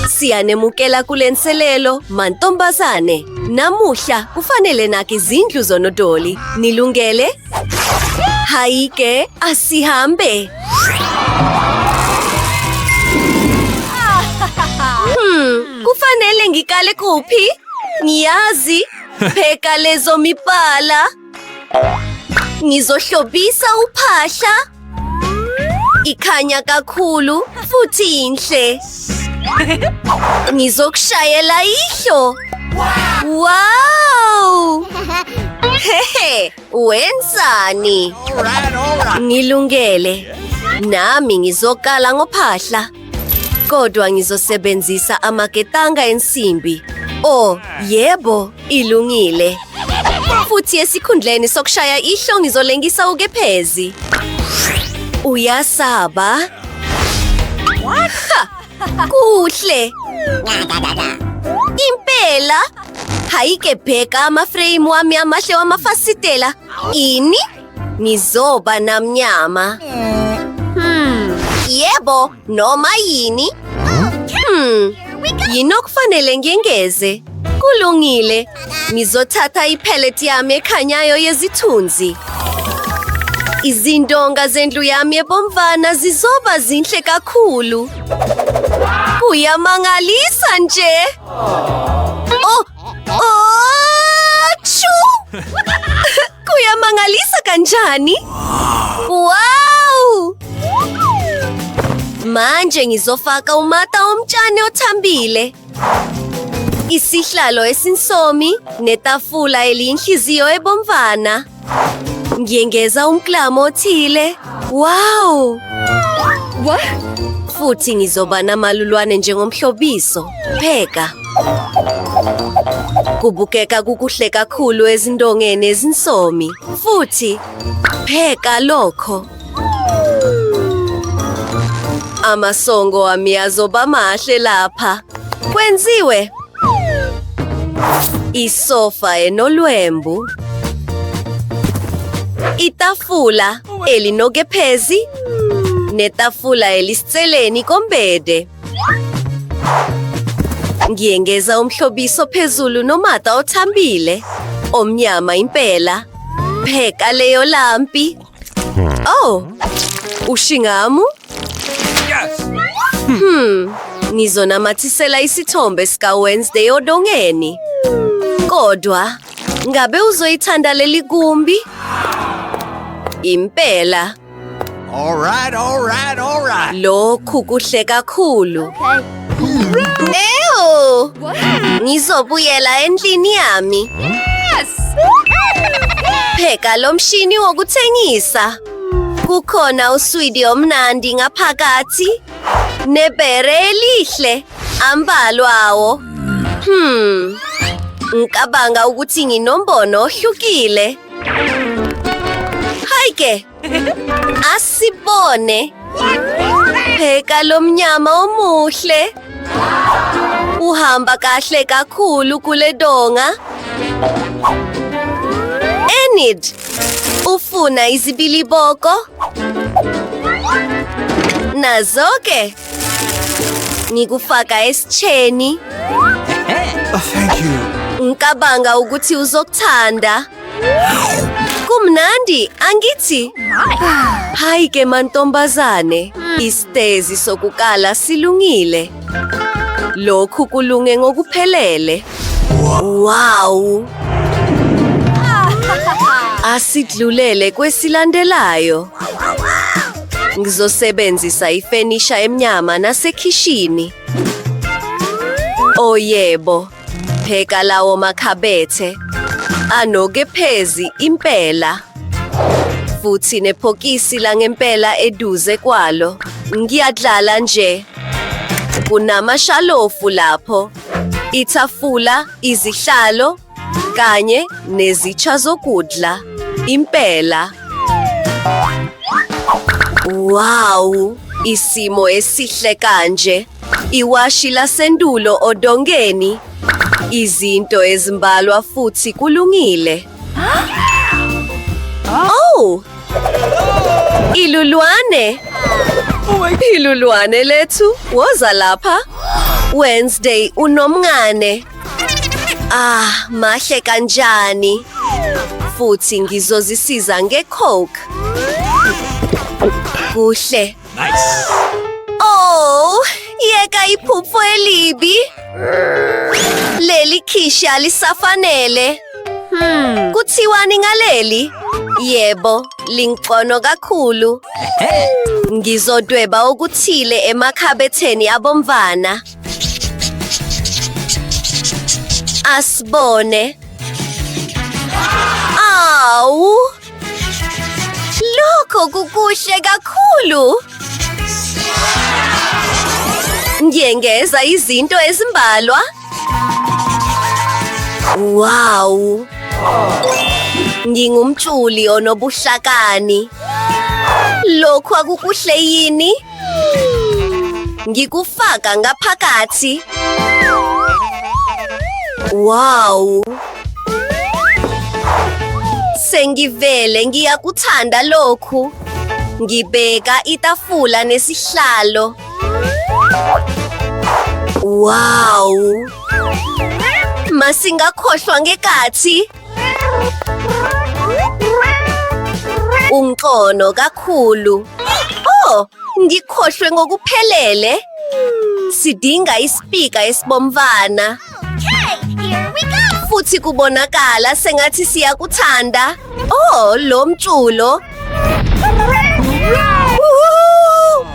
Siyanemukela kule nselelo, mantombazane. Namuhla kufanele nakhe izindlu zonodoli. Nilungele? Hayi-ke, asihambe. Kufanele ngikale kuphi? Ngiyazi. Pheka lezo mibala. Ngizohlobisa uphahla. Ikhanya kakhulu futhi inhle. Ngizokushayela ihlo. Wow! Hehe, wenzani? Ngilungele. Nami ngizokala ngophahla. Kodwa ngizosebenzisa amaketanga ensimbi. Oh, yebo, ilungile. Futhi esikhundleni sokushaya ihlo ngizolengisa ukephezi. Uyasaba? Ha! Kuhle! Impela! Hayi-ke bheka amafreyimu wami amahle wamafasitela. Ini? Ngizoba namnyama. Yebo, noma yini. Yini okufanele ngiyengeze? Kulungile. Ngizothatha ipheleti yami ekhanyayo yezithunzi. Izindonga zendlu yami ebomvana zizoba zinhle kakhulu. Kuyamangalisa nje. Oh, oh, chu! Kuyamangalisa kanjani? Wow! Manje ngizofaka umata omtshani othambile. Isihlalo esinsomi netafula eliyinhliziyo ebomvana. Ngiyengeza umklamo othile. Wow! What? Futhi ngizoba namalulwane njengomhlobiso. Pheka. Kubukeka kukuhle kakhulu ezindongeni ezinsomi. Futhi pheka lokho. Amasongo ami azoba mahle lapha. Kwenziwe. Isofa enolwembu. Itafula elinokephezi netafula elisitseleni kombede. Ngiyengeza umhlobiso phezulu nomata othambile, omnyama impela. Pheka leyo lampi. Oh, ushingamu? Yes! Ngizonamathisela isithombe sika-Wednesday odongeni. Kodwa, ngabe uzoyithanda leli gumbi? Impela, All right, all right, all right. lokhu kuhle kakhulu. Ew! Ngizobuyela endlini yami. Yes! Pheka lo mshini wokuthengisa. Kukhona uswidi omnandi ngaphakathi nebhere elihle ambalwa awo. Ngicabanga ukuthi nginombono ohlukile. Hayi ke, asibone. Pheka lo mnyama omuhle. Uhamba kahle kakhulu kule donga. Enid, ufuna izibiliboko? Nazo-ke. Ngikufaka esitsheni. Oh, thank you. Ngicabanga ukuthi uzokuthanda. Kumnandi, angithi? Hayi ke mantombazane, isitezi sokukala silungile. Lokhu kulunge ngokuphelele. Wow! Asidlulele kwesilandelayo. Ngizosebenzisa ifenisha emnyama nasekhishini. Oh yebo, pheka lawo makhabethe. Anokephezi impela. Futhi nephokisi langempela eduze kwalo. Ngiyadlala nje. Kunamashalofu lapho. Itafula, izihlalo, kanye nezitsha zokudla. Impela. Wow, isimo esihle kanje. Iwashi lasendulo odongeni. Izinto ezimbalwa futhi kulungile. Oh! Ilulwane! Ilulwane lethu, woza lapha. Wednesday unomngane. Ah, mahle kanjani. Futhi ngizozisiza ngeCoke. Kuhle. Nice. Oh, yeka iphupho elibi. Leli khishi alisafanele. Kuthiwani ngaleli? Yebo, lingcono kakhulu. Ngizodweba okuthile emakhabetheni abomvana. Asibone. Awu! Lokho kukuhle kakhulu. Ngiyengeza izinto ezimbalwa. Wow! Ngingumculi onobuhlakani. Lokhu akukuhle yini? Ngikufaka ngaphakathi. Wow! Sengivele ngiyakuthanda lokhu. Ngibeka itafula nesihlalo. Wow! Masingakhohlwa ngekathi. Ungcono kakhulu. Oh, ngikhohlwe ngokuphelele. Sidinga isipika esibomvana. Futhi kubonakala sengathi siyakuthanda. Oh, lo mculo. Woohoo!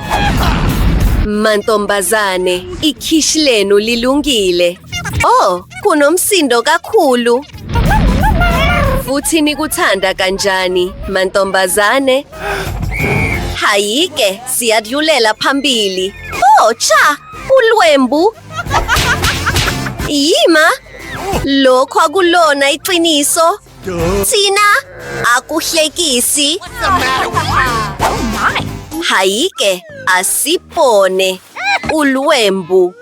Mantombazane, ikhishi lenu lilungile. Oh, kunomsindo kakhulu. Futhi nikuthanda kanjani, mantombazane? Hayike, siyadlulela phambili. Oh, cha, ulwembu. Yima, lokho akulona iqiniso. Thina akuhlekisi. Hayike, asipone. Ulwembu.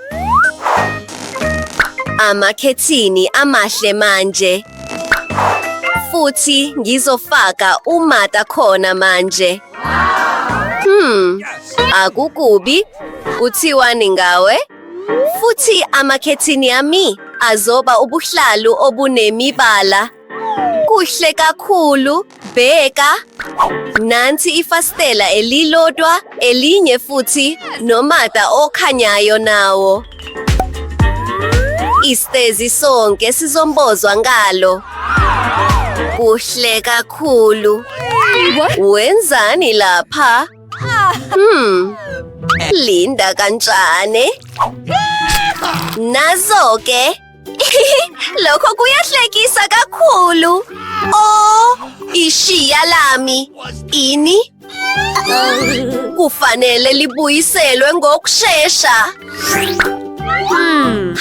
Amakhethini amahle manje. Futhi ngizofaka umata khona manje. Akukubi. Kuthiwani ngawe? Futhi amakhethini ami azoba ubuhlalu obunemibala. Kuhle kakhulu, bheka. Nansi ifasitela elilodwa, elinye futhi nomata okhanyayo nawo. Isitezi sonke sizombozwa ngalo. Kuhle kakhulu. What? Wenzani lapha? Linda kancane. Nazo ke. Lokho kuyahlekisa kakhulu. Oh, ishiya lami. Ini? Kufanele libuyiselwe ngokushesha.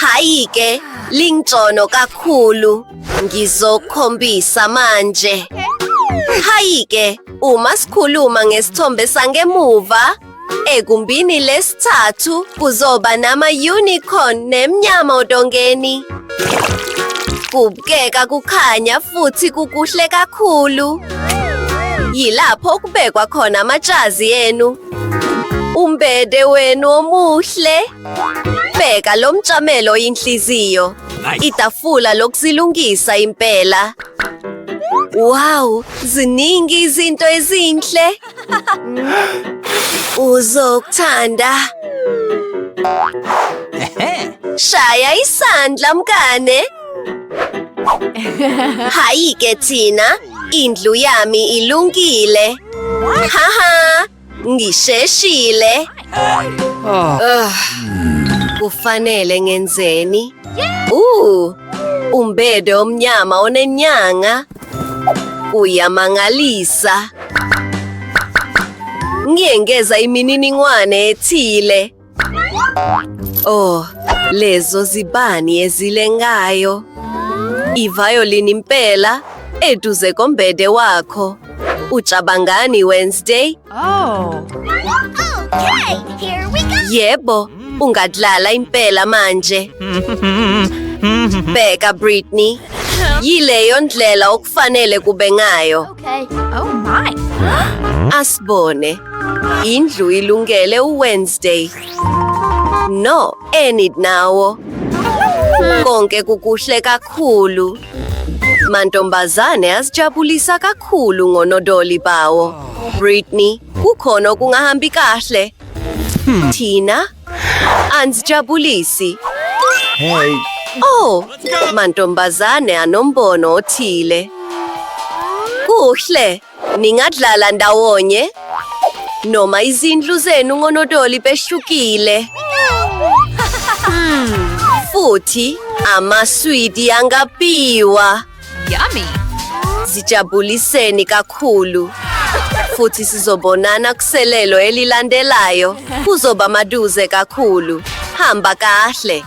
Hayi ke, lingcono kakhulu. Ngizokhombisa manje. Hayi ke, uma sikhuluma ngesithombe sangemuva, egumbini lesithathu kuzoba nama-unicorn nemnyama odongeni. Kubukeka kukhanya futhi kukuhle kakhulu. Yilapho okubekwa khona amatshazi enu. Umbede wenu omuhle. Bheka lo mchamelo inhliziyo. Nice. Itafula lokuzilungisa impela. Wow, ziningi izinto ezinhle. Uzokuthanda. Shaya isandla mngane. Hayi ke thina, indlu yami ilungile. Haha, ngisheshile. Kufanele ngenzeni? Umbede omnyama onenyanga. Kuyamangalisa. Ngiyengeza imininingwane ethile. Oh, lezo zibani ezilengayo. Iviolin impela eduze kombede wakho. Ucabangani Wednesday? Oh. Okay, here we go. Yebo, ungadlala impela manje. Bheka Britney. Yileyo ndlela okufanele kube ngayo. Okay. Oh my. Asibone. Indlu ilungele uWednesday. No, Enid nawo. Konke kukuhle kakhulu. Mantombazane azijabulisa kakhulu ngonodoli bawo. Britney, kukhona okungahambi kahle. Thina anzijabulisi. Hey. Oh, mantombazane anombono othile. Kuhle, ningadlala ndawonye noma izindlu zenu ngonodoli behlukile. Futhi amaswidi angabiwa. Yummy. Zijabuliseni kakhulu. Futhi sizobonana kuselelo elilandelayo. Kuzoba maduze kakhulu. Hamba kahle.